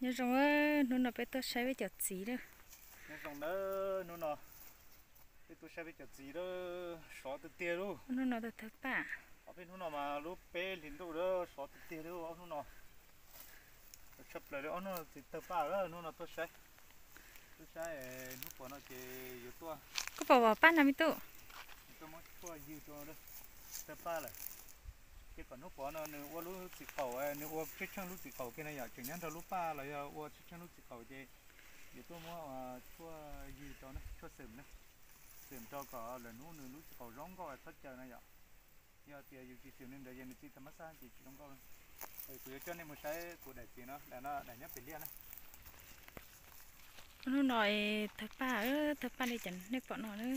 Nyob zoo, hnub no peb tuaj saib peb cov txiv lawm. Nyob zoo na, hnub no peb tuaj saib peb cov txiv lawm, sov tiag tiag lauj. Hnub no tawg tawg paj. Ob peb hnub no mas lub peb hlis ntuj lawm, sov tiag tiag lauj ob hnub no. Tshaj plaws li ob hnub no txiv tawg paj lawm, hnub no tuaj saib. Tuaj saib hnub puas no ces yuav tuaj. Koj pom paj no me tub? Tuaj muab tshuaj ywg rau, tawg paj lawm. Ces kom hnub puas no nws ua lub txiv qaum, nws ua tsheej tsheej lub txiv qaum kiag na yom, tseem nyob nrog lub paj los yog ua tsheej tsheej lub txiv qaum ces yuav tuaj muab tshuaj ywg rau na, tshuaj xwm na. Xwm rau kom lwm hnub nws lub txiv qaum zoo nkauj txhob caws na yom. Yog tias yus tsis xwm li ntawd ces nws txi tag mab xab ces tsis zoo nkauj. Kuv yuav coj nej mus saib kuv daim txiv no, daim no daim nyob pem liaj na. Hnub no tawg paj, tawg paj li cov nej pom no na.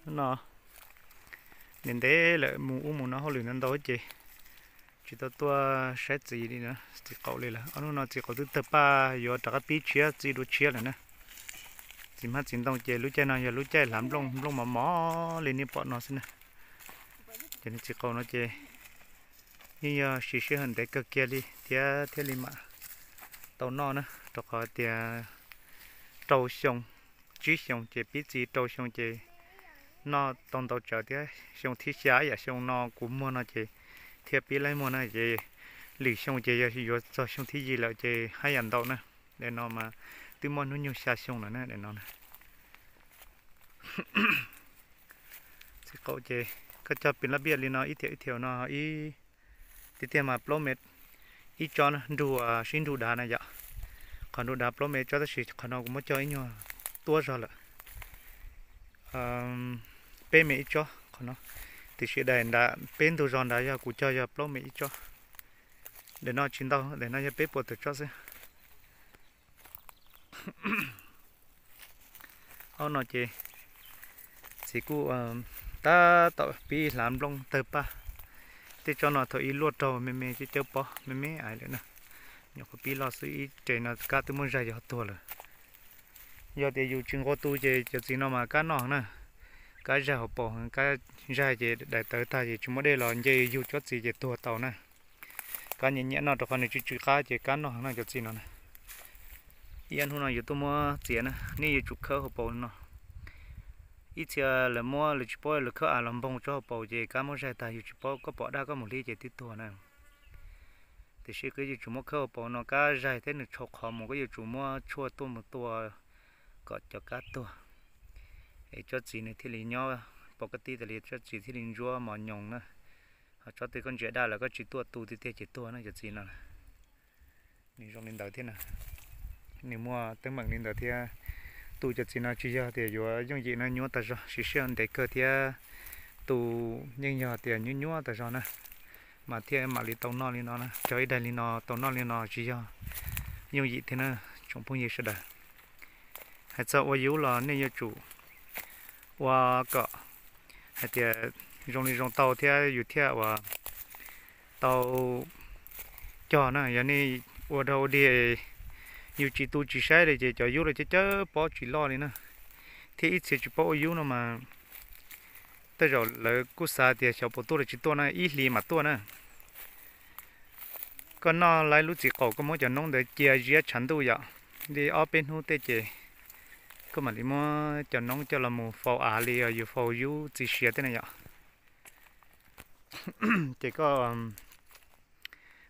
Hnub no ntev ntev lawm, mus ub mus no hauj lwm ntau ntau ces tsis tau tuaj saib txiv li, txiv qaum li lawm. Ob hnub no txiv qaum twb tawg paj, yuav rov qab pib tshiab, txiv dua tshiab lawm na. Txiv hmab txiv ntoo ces lub caij no yog lub caij hlav nplooj, nplooj mos mos li nej pom no xwb na. Ces nws txiv qaum no ces yeej yog siv sij hawm ntev kawg kiag li thiab thiaj li mam tau noj na, rau qhov tias rau xyoo, tsib xyoo ces pib txiv, rau xyoo ces noj tau ntau tsawv thiab. Xyoo thib xya yam xyoo no kuv muag no ces thiaj pib laib muag na, ces lwm xyoo ces yog yuav txog xyoo thib yim lawm ces haj yam ntau na. Daim no mas twb muaj hnub nyoog xya xyoo lawm na daim no na. Txiv qaum ces koj cog pes lab piaj li no ib thiaum ib thiaum no ib, tiag tiag mas plaub mev ib tsob, nrug sib nrug dav na yom. Qhov nrug dav plaub mev ib tsob tab sis qhov no kuv muab cog ib nyuag tuab zog lawm, peb mev ib tsob qhov no. Tiam sis daim nram peb ntug zos nrad yog kuv cog yog plaub mev ib tsob. Daim no tsis ntau, daim no yog peb puas tawm tsob xwb. Ob no ces txiv kuj tab tom pib hlav nplooj tawg paj. Tej tsob no thaum ub luaj raug me me cawb cawb pob me me ais lawm na. Nyuam qhuav pib loj xwb, ib re no kab twb muab zaig yuav tuag lawm. Yog tias yus tsis nqua tu ces cov txiv no mas kab noj na, kab zaig hauv paus, kab zaig ces daim tawv tag ces tsis muaj dej los nce yug tsob txiv ces tuag tau na. Kab nyiam nyiam noj rau qhov nws tsw tsw qab ces kab noj heev na cov txiv no na. Ib ob hnub no yuav tuaj muab txiav na, nej yuav tsum khawb hauv paus no. Ib txhia lawv muab, lawv tsis paub, lawv khawb av los npoog tsob hauv paus ces kab muab zaig tag yus tsis paub, koj pom daj koj mus hlib ces twb tuag na. Tiam sis koj yuav tsum muab khawb hauv paus no, kab zaig thiab nws tshau qhov mus, koj yuav tsum muab tshuaj tuaj mus tua kom cov kab tuag, es tsob txiv nws thiaj li nyob pov ka tij tas li, tsob txiv thiaj li ntsuab mos nyoos na. Ho tsob twg koj ntsia daj lawm koj tsis tuaj tu tiag tiag ces tuag na cov txiv no. Nws zoo li ntawd thiab na, nws muaj teeb meem li ntawd thiab. Tu cov txiv no tsis yog tias yuav yooj yim na, nyuaj tas zog, siv sij hawm ntev kawg thiab. Tu yeej yog tias nyuaj nyuaj tas zog na, mas thiaj mam li tau noj li no na. Cog ib daig li no tau noj li no tsis yog yooj yim thiab na tsoom phooj ywg sawv daws. Hais txog ua yub los nej yuav tsum ua kom hais tias zoo li zoo tau thiab yus thiaj ua tau cog na. Yog nej ua dog ua dig, yus tsis tu tsis saib li ces cov yub los cawb cawb pob tsis loj li na. Thiab ib txhia tsis paub ua yub no mas tej zaum lawv kuj xav tias xyov puas tuaj los tsis tuaj na, ib hlis mam tuaj na. Koj noj laib lub txiv qaum, koj muab cov noob ntawd cia ziab tshav ntuj yom, li ob peb hnub tej ces koj mam li muab cov noob coj los mus faus av li yus faus yub txiv siav tej na yom. Ces koj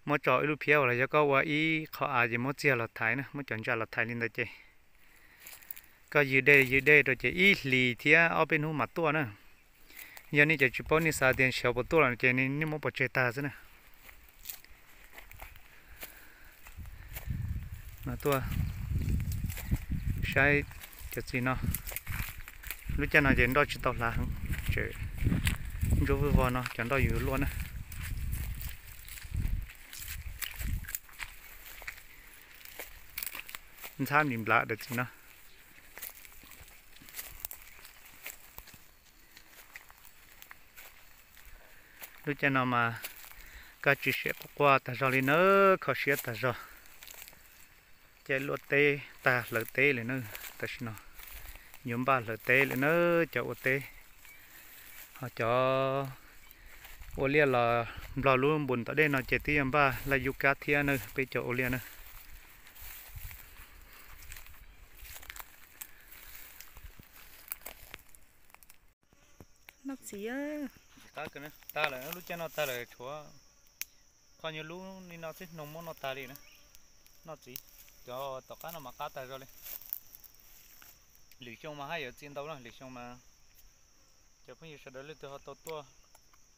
muab tso ib lub phiab uas los yog koj ua ib qho av ces muab txiag los thaiv na, muab cov ntsa los thaiv li ntawd ces koj ywg dej ywg dej rau ces ib hlis thiab ob peb hnub mam tuaj na. Yog nej cov tsis paub nej xav tias xyov puas tuaj los ces nej muab pov tseg tag xwb na. Mas tuaj saib cov txiv no, lub caij no ces nroj tsis tau hlav heev, tseem ntsuab vwj vog no cov nroj yuav luaj na. Ntxhab nplis nplav daim txiv no. Lub caij no mas kab tsis siam quaj quaj tag zog li na, kho siab tag zog. Caij luaj teb tag hlawv teb lawm na, tam sim no yuav npaj hlawv teb lawm na, cov ua teb. Cov ua liaj los nplog lub npus tom dej no ces twb yog npaj laj yub kab thiab na, peb cov ua liaj na. Noj txiv. Tag lawm, lub caij no tag lawm, tshuav qhov nyuag lub li no xwb, noog muab noj tag li na. Noj txiv, cov tom qab no mas qab tag zog li. Lwm xyoo mas haj yam txi ntau na, lwm xyoo mas cov phooj ywg sawv daws leej twg ho tau tuaj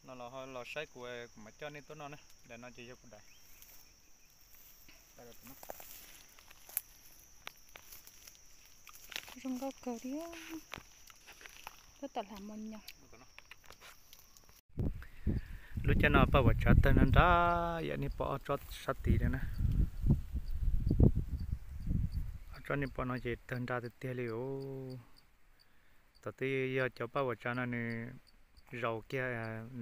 no los ho los saib kuv, kuv mam coj nej tuaj noj na. Daim no ces yog kuv daim. Zoo nkauj kawg li. Tab tom lam mos nyoos. Lub caij no Paj Vam Tsav tawg nrab nrab, yam nej pom ob tsob sab tid na. Ob tsob nej pom no ces tawg nrab tiag tiag li os. Thaum twg yog cov Paj Vam Tsav no nws zaus kiag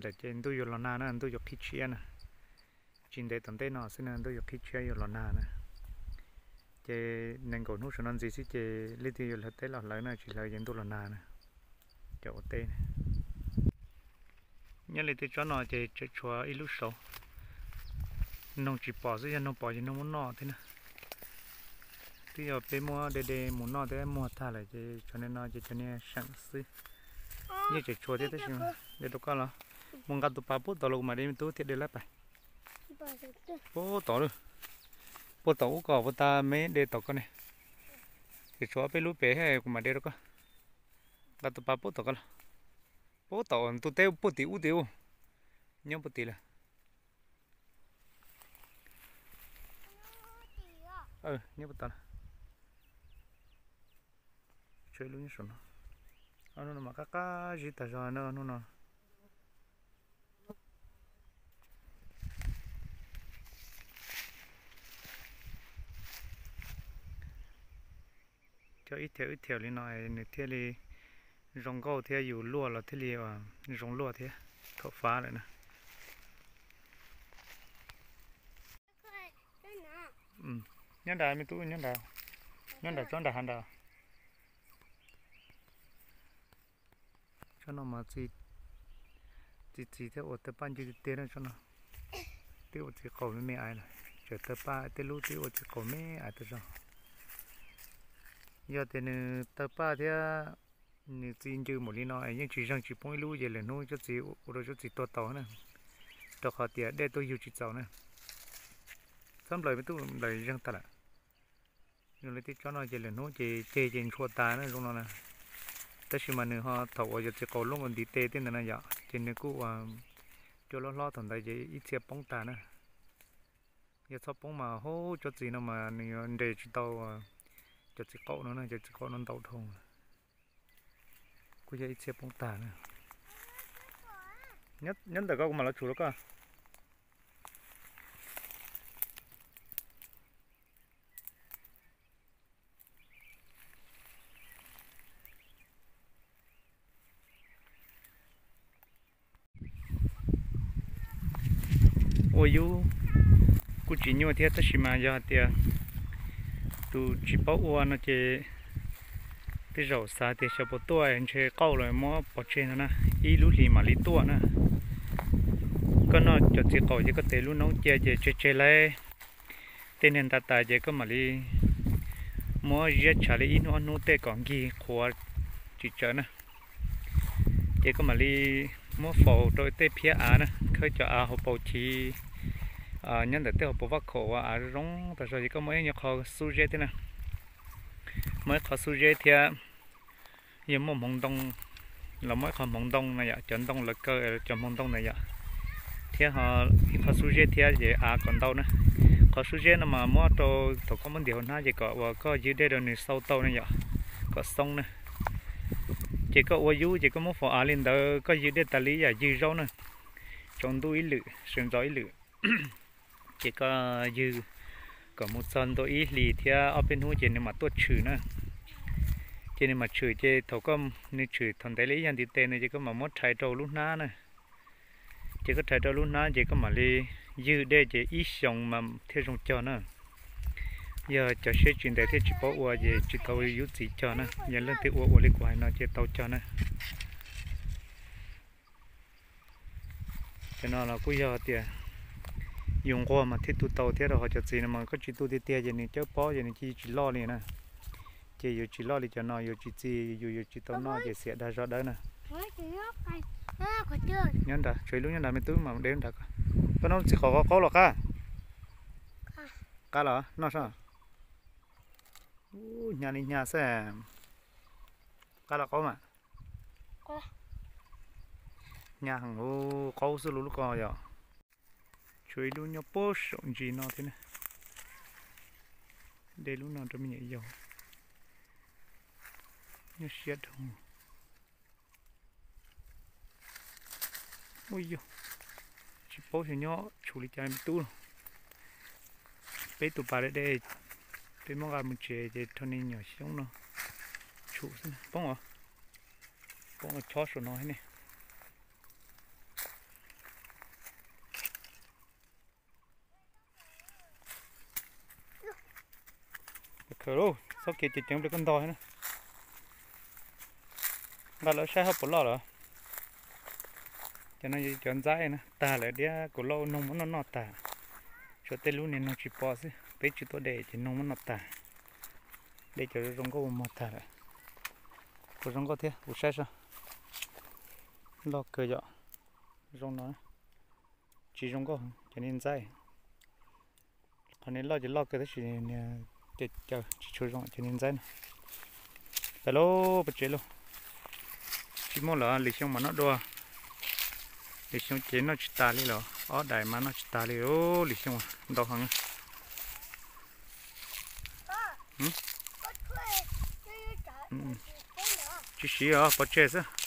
lawm ces ntuj yuav los nag na, ntuj yuav qhib tshiab na. Tsis ntev tom ntej no xwb na ntuj yuav qhib tshiab yuav los nag na. Ces nees nkaum hnub saum no ntxiv xwb ces leej twg yuav hlawv teb los hlawv na, tsis hlawv ces ntuj los nag na. Cov ua teb nyob li tej tsob no ces tseem tshuav ib lub saud, noog tsis pom xwb, yog noog pom ces noog muab noj thiab na. Twb yog peb muab de de mus noj thiab muag tag lawm ces cov niag no ces cov niag seem xwb. Yeej tseem tshuav thiab tab sis de rau koj los mus nqa tus pas puag tod los kuv mam de me tub thiaj de lab pas. Puag tod lawm, puag tom ub kom puag ta me de tom koj ne. Tseem tshuav peb lub pem kuv mam de rau koj. Nqa tus pas puag tom koj los. Puag tom ntu teb puag tim ub tim ub. Nyob puag tim lawm. Nyob puag tod lawm. Tshuav ib lub nyob saum no. Ob hnub no mas qab qab zib tag zog na ob hnub no. Coj ib thiaum ib thiaum li no nws thiaj li zoo nkauj thiab yus luaj los thiaj li zoo luaj thiab. Thaum fab lawm na. Nyob nrad me tub, nyob nrad, nyob nrad tsob nrad hav nrad. Tsob no mas txi txiv thiab ua tawg paj ncw tiag tiag na tsob no. Twb ua txiv qaub me me aiv lawm, tseem tawg paj tej lub twb ua txiv qaub me aiv tag zog. Yog tias nws tawg paj thiab nws txi ncw npaum li no es yeej tsis zeeg tsis poob ib lub ces lwm hnub tsob txiv ua rau tsob txiv tuag tau na, rau qhov tias dej tuaj yug tsis txaus na. Txhob nplawm me tub, nplawm zeeg tag lawm. Zoo li tej tsob no ces lwm hnub ces ceg ces ntshua tas na zoo no na. Tab sis mas nws ho thaum uas yog txiv qaub lub ntiv tes tej ntawd na yom, ces nws kuj ua cua loj hlob thaum ntawd ces ib txhia poob tas na. Yog txhob poob mas hub tsob txiv no mas nws yuav nres tsis tau cov txiv qaub no na, cov txiv qaub no ntau dhau. Kuj yog ib txhia poob tag na. Nyob ntawm koj kuv mam los tshum rau koj. Ua yub kuj tsis nyuaj thiab tab sis mas yog hais tias tus tsis paub ua no ces tej zaum xav tias xyov puas tuaj ntshe qaub los muab pov tseg no na, ib lub hlis mam li tuaj na. Koj noj cov txiv qaub ces koj tes lub noob cia ces tseg tseg lauj. Tej niag nta tas ces koj mam li muab ziab tshav li ib hnub ob hnub tej kom nkig qhuav tsis tsawv na. Ces koj mam li muab faus rau tej phiab av na, khawb cov av hauv paus chiv nyob ntawm tej hauv paus vaj khaum uas av zoo tas zog ces koj muab ib nyuag qho xub zeb thiab na. Muab ib qho xub zeb thiab yog muaj hmoov ntoo los muab ib qho hmoov ntoo na yom, cov ntoo lawv kaw cov hmoov ntoo ntawd yom, thiab ho ib qho xub zeb thiab ces av kom ntau na. Qhov xub zeb no mas muab rau thaum koj muab ntim hauv hnab ces kom uas koj ywg dej rau nws xau tau na yom, kom xoob na. Ces koj ua yub ces koj muab faus av li ntawd, koj ywg dej tas li yam ywg zaub na, tsaus ntuj ib lwm sawv ntxov ib lwm. Ces koj ywg kom mus txog ntua ib hlis thiab ob peb hnub ces nws mam tuaj tshwm na. Ces nws mam tshwm ces thaum koj, nws tshwm thaum ntev li ib yam ntiv tes no ces koj mam muab rhais rau lub hnab na. Ces koj rhais rau lub hnab ces koj mam li ywg dej ces ib xyoos mas thiaj zoo cog na. Yog cov siab tsis ntev thiab tsis paub ua ces tsis tau yub txiv cog na, yog leej twg ua ua li kuv hais no ces tau cog na. Cov no los kuj yog tias yus nquag mas thiaj tu tau thiab rau qhov cov txiv no mas koj tsis tu tiag tiag ces nws cawb pob ces nws cia tsis loj li na. Ces yuav tsis loj li cov no, yuav tsis txi, yus yuav tsis tau noj ces xiam dag zog dawb na. Nyob nrad, tshuav ib lub nyob nrad me tub mas de nrad ko. Koj noj txiv qos qaub los qab? Qab los noj soj. Hnyav li hnyav xwb. Qab los qaub mas? Hnyav heev, qaub xwb lub lub ko yom. Tshuav ib lub nyob puag saum ntsis no thiab na. De lub no rau me nyuam yaus. Nyob siab dhau. Ua yog tsis paub xyov nyob tshum li cas me tub los. Peb tus pas de de, peb muab nqa mus tsev ces rau me nyuam xyoob no tshum xwb. Poob os, poob los chob saum no thiab ne. Khaws lauj, txhob kev ceev ceev pliag koj ntog thiab na. Nqa los saib hauv puas loj lawm. Cov no yog cov ntxaib na, tag lawm diab, kuv lauj noog muab noj noj tag. Tshuav tej lub niag noog tsis pom xwb, peb tsis tuaj de ces noog muab noj tag. De cov zoo nkauj muag tag lawm. Kuv zoo nkauj thiab kuv saib seb. Loj kawg yom. Zoo no tsis zoo nkauj cov niag ntxaib. Qhov niag loj ces loj kawg tab sis niag caws caws tsis tshua zoo cov niag ntxaib no. Pais lauj, pais tsev lauj. Tsis muaj lawm, lwm xyoo mam noj dua. Lwm xyoo ces noj tsis tas li lawm, ob daim mas noj tsis tas li lwm xyoo, ntau heev. Tsis siv os, pov tseg xwb.